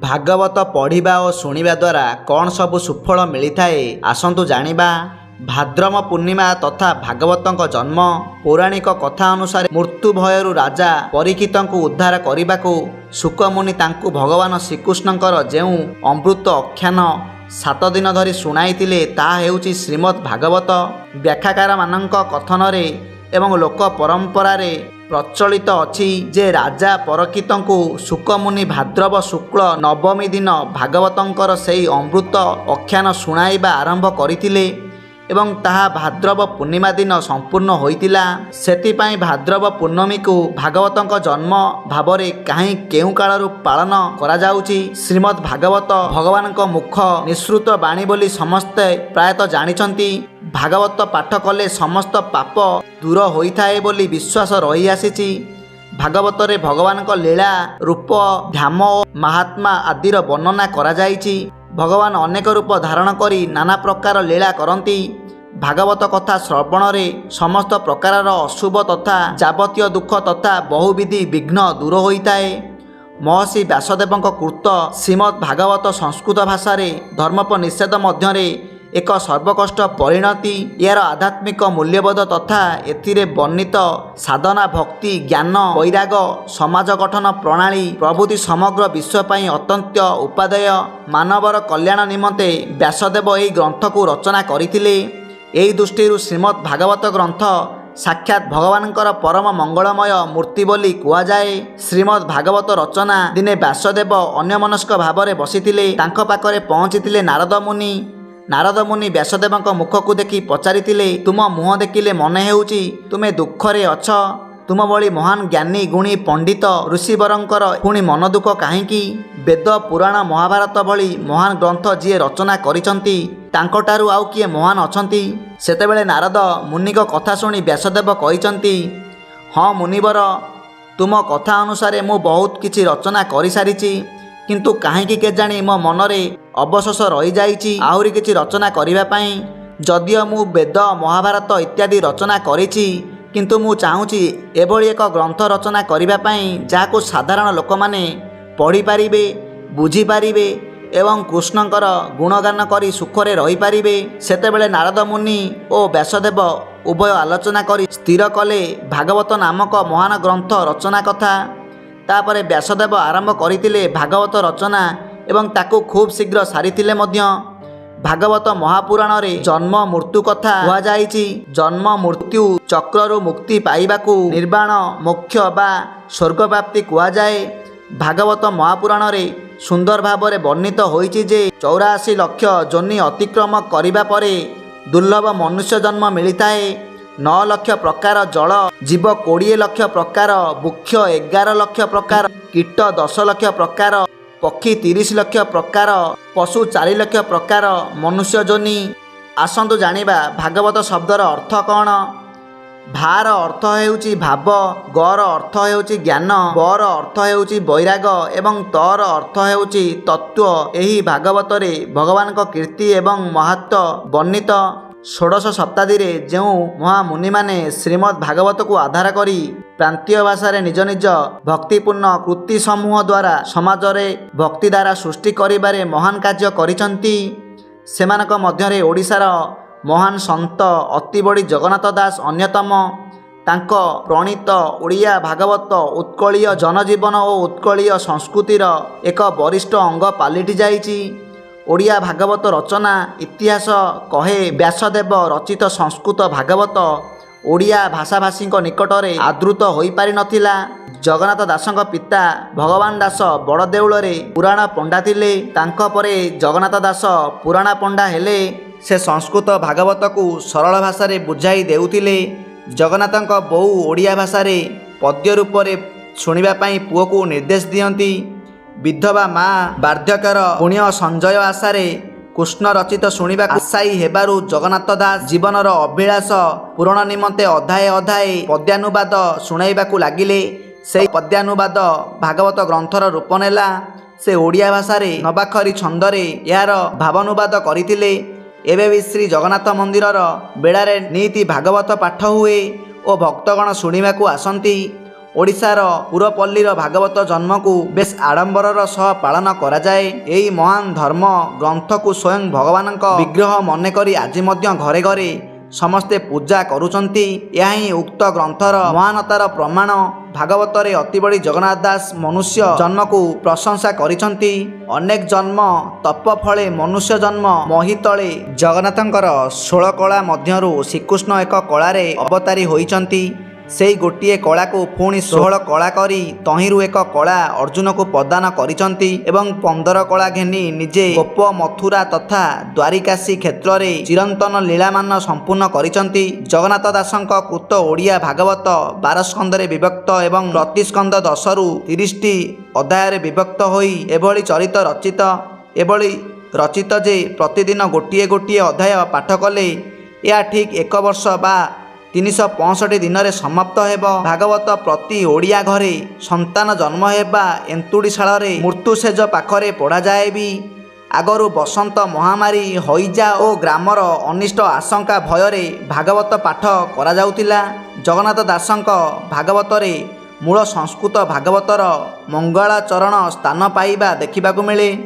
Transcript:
ଭାଗବତ ପଢ଼ିବା ଓ ଶୁଣିବା ଦ୍ୱାରା କ'ଣ ସବୁ ସୁଫଳ ମିଳିଥାଏ, ଆସନ୍ତୁ ଜାଣିବା। ଭାଦ୍ରବ ପୂର୍ଣ୍ଣିମା ତଥା ଭାଗବତଙ୍କ ଜନ୍ମ। ପୌରାଣିକ କଥା ଅନୁସାରେ, ମୃତ୍ୟୁ ଭୟରୁ ରାଜା ପରୀକ୍ଷିତଙ୍କୁ ଉଦ୍ଧାର କରିବାକୁ ଶୁକମୁନି ତାଙ୍କୁ ଭଗବାନ ଶ୍ରୀକୃଷ୍ଣଙ୍କର ଯେଉଁ ଅମୃତ ଆଖ୍ୟାନ 7 ଦିନ ଧରି ଶୁଣାଇଥିଲେ, ତାହା ହେଉଛି ଶ୍ରୀମଦ୍ ଭାଗବତ। ବ୍ୟାଖ୍ୟାକାରମାନଙ୍କ କଥନରେ ଏବଂ ଲୋକ ପରମ୍ପରାରେ ପ୍ରଚଳିତ ଅଛି ଯେ, ରାଜା ପରୀକ୍ଷିତଙ୍କୁ ଶୁକମୁନି ଭାଦ୍ରବ ଶୁକ୍ଳ ନବମୀ ଦିନ ଭାଗବତଙ୍କର ସେହି ଅମୃତ ଆଖ୍ୟାନ ଶୁଣାଇବା ଆରମ୍ଭ କରିଥିଲେ ଏବଂ ତାହା ଭାଦ୍ରବ ପୂର୍ଣ୍ଣିମା ଦିନ ସମ୍ପୂର୍ଣ୍ଣ ହୋଇଥିଲା। ସେଥିପାଇଁ ଭାଦ୍ରବ ପୂର୍ଣ୍ଣମୀକୁ ଭାଗବତଙ୍କ ଜନ୍ମ ଭାବରେ କାହିଁ କେଉଁ କାଳରୁ ପାଳନ କରାଯାଉଛି। ଶ୍ରୀମଦ୍ ଭାଗବତ ଭଗବାନଙ୍କ ମୁଖ ନିଃସୃତ ବାଣୀ ବୋଲି ସମସ୍ତେ ପ୍ରାୟତଃ ଜାଣିଛନ୍ତି। ଭାଗବତ ପାଠ କଲେ ସମସ୍ତ ପାପ ଦୂର ହୋଇଥାଏ ବୋଲି ବିଶ୍ୱାସ ରହିଆସିଛି। ଭାଗବତରେ ଭଗବାନଙ୍କ ଲୀଳା, ରୂପ, ଧାମ ଓ ମାହାତ୍ମ୍ୟ ଆଦିର ବର୍ଣ୍ଣନା କରାଯାଇଛି। ଭଗବାନ ଅନେକ ରୂପ ଧାରଣ କରି ନାନା ପ୍ରକାର ଲୀଳା କରନ୍ତି। ଭାଗବତ କଥା ଶ୍ରବଣରେ ସମସ୍ତ ପ୍ରକାରର ଅଶୁଭ ତଥା ଯାବତୀୟ ଦୁଃଖ ତଥା ବହୁବିଧି ବିଘ୍ନ ଦୂର ହୋଇଥାଏ। ମହର୍ଷି ବ୍ୟାସଦେବଙ୍କ କୃତ ଶ୍ରୀମଦ୍ ଭାଗବତ ସଂସ୍କୃତ ଭାଷାରେ ଧର୍ମୋପନିଷଦ ମଧ୍ୟରେ ଏକ ସର୍ବୋତ୍କୃଷ୍ଟ ପରିଣତି। ଏହାର ଆଧ୍ୟାତ୍ମିକ ମୂଲ୍ୟବୋଧ ତଥା ଏଥିରେ ବର୍ଣ୍ଣିତ ସାଧନା, ଭକ୍ତି, ଜ୍ଞାନ, ବୈରାଗ୍ୟ, ସମାଜ ଗଠନ ପ୍ରଣାଳୀ ପ୍ରଭୃତି ସମଗ୍ର ବିଶ୍ୱ ପାଇଁ ଅତ୍ୟନ୍ତ ଉପାଦେୟ। ମାନବର କଲ୍ୟାଣ ନିମନ୍ତେ ବ୍ୟାସଦେବ ଏହି ଗ୍ରନ୍ଥକୁ ରଚନା କରିଥିଲେ। ଏହି ଦୃଷ୍ଟିରୁ ଶ୍ରୀମଦ୍ ଭାଗବତ ଗ୍ରନ୍ଥ ସାକ୍ଷାତ ଭଗବାନଙ୍କର ପରମ ମଙ୍ଗଳମୟ ମୂର୍ତ୍ତି ବୋଲି କୁହାଯାଏ। ଶ୍ରୀମଦ୍ ଭାଗବତ ରଚନା। ଦିନେ ବ୍ୟାସଦେବ ଅନ୍ୟମନସ୍କ ଭାବରେ ବସିଥିଲେ। ତାଙ୍କ ପାଖରେ ପହଞ୍ଚିଥିଲେ ନାରଦ ମୁନି। ନାରଦ ମୁନି ବ୍ୟାସଦେବଙ୍କ ମୁଖକୁ ଦେଖି ପଚାରିଥିଲେ, "ତୁମ ମୁହଁ ଦେଖିଲେ ମନେ ହେଉଛି ତୁମେ ଦୁଃଖରେ ଅଛ। ତୁମ ଭଳି ମହାନ ଜ୍ଞାନୀ, ଗୁଣୀ, ପଣ୍ଡିତ ଋଷିବରଙ୍କର ପୁଣି ମନ ଦୁଃଖ କାହିଁକି? ବେଦ, ପୁରାଣ, ମହାଭାରତ ଭଳି ମହାନ ଗ୍ରନ୍ଥ ଯିଏ ରଚନା କରିଛନ୍ତି, ତାଙ୍କଠାରୁ ଆଉ କିଏ ମହାନ ଅଛନ୍ତି?" ସେତେବେଳେ ନାରଦ ମୁନିଙ୍କ କଥା ଶୁଣି ବ୍ୟାସଦେବ କହିଛନ୍ତି, "ହଁ ମୁନିବର, ତୁମ କଥା ଅନୁସାରେ ମୁଁ ବହୁତ କିଛି ରଚନା କରିସାରିଛି। କିନ୍ତୁ କାହିଁକି କେଜାଣି ମୋ ମନରେ ଅବଶୋଷ ରହିଯାଇଛି ଆହୁରି କିଛି ରଚନା କରିବା ପାଇଁ। ଯଦିଓ ମୁଁ ବେଦ, ମହାଭାରତ ଇତ୍ୟାଦି ରଚନା କରିଛି, କିନ୍ତୁ ମୁଁ ଚାହୁଁଛି ଏଭଳି ଏକ ଗ୍ରନ୍ଥ ରଚନା କରିବା ପାଇଁ, ଯାହାକୁ ସାଧାରଣ ଲୋକମାନେ ପଢ଼ିପାରିବେ, ବୁଝିପାରିବେ ଏବଂ କୃଷ୍ଣଙ୍କର ଗୁଣଗାନ କରି ସୁଖରେ ରହିପାରିବେ।" ସେତେବେଳେ ନାରଦ ମୁନି ଓ ବ୍ୟାସଦେବ ଉଭୟ ଆଲୋଚନା କରି ସ୍ଥିର କଲେ ଭାଗବତ ନାମକ ମହାନ ଗ୍ରନ୍ଥ ରଚନା କଥା। ତାପରେ ବ୍ୟାସଦେବ ଆରମ୍ଭ କରିଥିଲେ ଭାଗବତ ରଚନା ଏବଂ ତାକୁ ଖୁବ୍ ଶୀଘ୍ର ସାରିଥିଲେ ମଧ୍ୟ। ଭାଗବତ ମହାପୁରାଣରେ ଜନ୍ମ ମୃତ୍ୟୁ କଥା କୁହାଯାଇଛି। ଜନ୍ମ ମୃତ୍ୟୁ ଚକ୍ରରୁ ମୁକ୍ତି ପାଇବାକୁ ନିର୍ବାଣ, ମୋକ୍ଷ ବା ସ୍ୱର୍ଗପ୍ରାପ୍ତି କୁହାଯାଏ। ଭାଗବତ ମହାପୁରାଣରେ ସୁନ୍ଦର ଭାବରେ ବର୍ଣ୍ଣିତ ହୋଇଛି ଯେ, 84 ଲକ୍ଷ ଯୋନି ଅତିକ୍ରମ କରିବା ପରେ ଦୁର୍ଲଭ ମନୁଷ୍ୟ ଜନ୍ମ ମିଳିଥାଏ। 9 ଲକ୍ଷ ପ୍ରକାର ଜଳ ଜୀବ, 20 ଲକ୍ଷ ପ୍ରକାର ବୃକ୍ଷ, 11 ଲକ୍ଷ ପ୍ରକାର କୀଟ, 10 ଲକ୍ଷ ପ୍ରକାର ପକ୍ଷୀ, 30 ଲକ୍ଷ ପ୍ରକାର ପଶୁ, 4 ଲକ୍ଷ ପ୍ରକାର ମନୁଷ୍ୟ ଯୋନି। ଆସନ୍ତୁ ଜାଣିବା ଭାଗବତ ଶବ୍ଦର ଅର୍ଥ କ'ଣ? ଭାର ଅର୍ଥ ହେଉଛି ଭାବ, ଗର ଅର୍ଥ ହେଉଛି ଜ୍ଞାନ, ବର ଅର୍ଥ ହେଉଛି ବୈରାଗ୍ୟ ଏବଂ ତର ଅର୍ଥ ହେଉଛି ତତ୍ତ୍ୱ। ଏହି ଭାଗବତରେ ଭଗବାନଙ୍କ କୀର୍ତ୍ତି ଏବଂ ମାହାତ୍ମ୍ୟ ବର୍ଣ୍ଣିତ। ଷୋଡ଼ଶ ଶତାବ୍ଦୀରେ ଯେଉଁ ମହାମୁନିମାନେ ଶ୍ରୀମଦ୍ ଭାଗବତକୁ ଆଧାର କରି ପ୍ରାନ୍ତୀୟ ଭାଷାରେ ନିଜ ନିଜ ଭକ୍ତିପୂର୍ଣ୍ଣ କୃତି ସମୂହ ଦ୍ୱାରା ସମାଜରେ ଭକ୍ତିଧାରା ସୃଷ୍ଟି କରିବାରେ ମହାନ କାର୍ଯ୍ୟ କରିଛନ୍ତି, ସେମାନଙ୍କ ମଧ୍ୟରେ ଓଡ଼ିଶାର ମହାନ ସନ୍ଥ ଅତିବଡ଼ି ଜଗନ୍ନାଥ ଦାସ ଅନ୍ୟତମ। ତାଙ୍କ ପ୍ରଣୀତ ଓଡ଼ିଆ ଭାଗବତ ଉତ୍କଳୀୟ ଜନଜୀବନ ଓ ଉତ୍କଳୀୟ ସଂସ୍କୃତିର ଏକ ବଳିଷ୍ଠ ଅଙ୍ଗ ପାଲଟି ଯାଇଛି। ଓଡ଼ିଆ ଭାଗବତ ରଚନା। ଇତିହାସ କହେ, ବ୍ୟାସଦେବ ରଚିତ ସଂସ୍କୃତ ଭାଗବତ ଓଡ଼ିଆ ଭାଷାଭାଷୀଙ୍କ ନିକଟରେ ଆଦୃତ ହୋଇପାରିନଥିଲା। ଜଗନ୍ନାଥ ଦାସଙ୍କ ପିତା ଭଗବାନ ଦାସ ବଡ଼ଦେଉଳରେ ପୁରାଣ ପଣ୍ଡା ଥିଲେ। ତାଙ୍କ ପରେ ଜଗନ୍ନାଥ ଦାସ ପୁରାଣ ପଣ୍ଡା ହେଲେ। ସେ ସଂସ୍କୃତ ଭାଗବତକୁ ସରଳ ଭାଷାରେ ବୁଝାଇ ଦେଉଥିଲେ। ଜଗନ୍ନାଥଙ୍କ ବୋଉ ଓଡ଼ିଆ ଭାଷାରେ ପଦ୍ୟ ରୂପରେ ଶୁଣିବା ପାଇଁ ପୁଅକୁ ନିର୍ଦ୍ଦେଶ ଦିଅନ୍ତି। ବିଧବା ମା ବାର୍ଦ୍ଧକ୍ୟର ପୁଣ୍ୟ ସଞ୍ଚୟ ଆଶାରେ କୃଷ୍ଣ ରଚିତ ଶୁଣିବାକୁ ଆଶାୟୀ ହେବାରୁ ଜଗନ୍ନାଥ ଦାସ ଜୀବନର ଅଭିଳାଷ ପୂରଣ ନିମନ୍ତେ ଅଧ୍ୟାୟ ଅଧ୍ୟାୟ ପଦ୍ୟାନୁବାଦ ଶୁଣାଇବାକୁ ଲାଗିଲେ। ସେହି ପଦ୍ୟାନୁବାଦ ଭାଗବତ ଗ୍ରନ୍ଥର ରୂପ ନେଲା। ସେ ଓଡ଼ିଆ ଭାଷାରେ ନବାକ୍ଷରୀ ଛନ୍ଦରେ ଏହାର ଭାବାନୁବାଦ କରିଥିଲେ। ଏବେ ବି ଶ୍ରୀ ଜଗନ୍ନାଥ ମନ୍ଦିରର ବେଢ଼ାରେ ନିତି ଭାଗବତ ପାଠ ହୁଏ ଓ ଭକ୍ତଗଣ ଶୁଣିବାକୁ ଆସନ୍ତି। ଓଡ଼ିଶାର ପୁରପଲ୍ଲୀର ଭାଗବତ ଜନ୍ମକୁ ବେଶ୍ ଆଡ଼ମ୍ବରର ସହ ପାଳନ କରାଯାଏ। ଏହି ମହାନ ଧର୍ମ ଗ୍ରନ୍ଥକୁ ସ୍ୱୟଂ ଭଗବାନଙ୍କ ବିଗ୍ରହ ମନେକରି ଆଜି ମଧ୍ୟ ଘରେ ଘରେ ସମସ୍ତେ ପୂଜା କରୁଛନ୍ତି। ଏହା ହିଁ ଉକ୍ତ ଗ୍ରନ୍ଥର ମହାନତାର ପ୍ରମାଣ। ଭାଗବତରେ ଅତିବଡ଼ି ଜଗନ୍ନାଥ ଦାସ ମନୁଷ୍ୟ ଜନ୍ମକୁ ପ୍ରଶଂସା କରିଛନ୍ତି। ଅନେକ ଜନ୍ମ ତପ ଫଳେ ମନୁଷ୍ୟ ଜନ୍ମ ମହୀତଳେ। ଜଗନ୍ନାଥଙ୍କର 16 କଳା ମଧ୍ୟରୁ ଶ୍ରୀକୃଷ୍ଣ ଏକ କଳାରେ ଅବତାରୀ ହୋଇଛନ୍ତି। ସେଇ ଗୋଟିଏ କଳାକୁ ପୁଣି 16 କଳା କରି ତହିଁରୁ ଏକ କଳା ଅର୍ଜୁନକୁ ପ୍ରଦାନ କରିଛନ୍ତି ଏବଂ 15 କଳା ଘେନି ନିଜେ ଗୋପ ମଥୁରା ତଥା ଦ୍ୱାରିକାଶୀ କ୍ଷେତ୍ରରେ ଚିରନ୍ତନ ଲୀଳାମାନ ସମ୍ପୂର୍ଣ୍ଣ କରିଛନ୍ତି। ଜଗନ୍ନାଥ ଦାସଙ୍କ କୃତ ଓଡ଼ିଆ ଭାଗବତ 12 ସ୍କନ୍ଧରେ ବିଭକ୍ତ ଏବଂ ପ୍ରତି ସ୍କନ୍ଧ 10ରୁ 30ଟି ଅଧ୍ୟାୟରେ ବିଭକ୍ତ ହୋଇ ଏଭଳି ଚରିତ ରଚିତ, ଏଭଳି ରଚିତ ଯେ ପ୍ରତିଦିନ ଗୋଟିଏ ଗୋଟିଏ ଅଧ୍ୟାୟ ପାଠ କଲେ ଏହା ଠିକ୍ ଏକ ବର୍ଷ ବା 365 ଦିନରେ ସମାପ୍ତ ହେବ। ଭାଗବତ ପ୍ରତି ଓଡ଼ିଆ ଘରେ ସନ୍ତାନ ଜନ୍ମ ହେବା ଏନ୍ତୁଡ଼ିଶାଳରେ ମୃତ୍ୟୁଶେଯ ପାଖରେ ପଢ଼ାଯାଏ ବି। ଆଗରୁ ବସନ୍ତ ମହାମାରୀ, ହଇଜା ଓ ଗ୍ରାମର ଅନିଷ୍ଟ ଆଶଙ୍କା ଭୟରେ ଭାଗବତ ପାଠ କରାଯାଉଥିଲା। ଜଗନ୍ନାଥ ଦାସଙ୍କ ଭାଗବତରେ ମୂଳ ସଂସ୍କୃତ ଭାଗବତର ମଙ୍ଗଳାଚରଣ ସ୍ଥାନ ପାଇବା ଦେଖିବାକୁ ମିଳେ।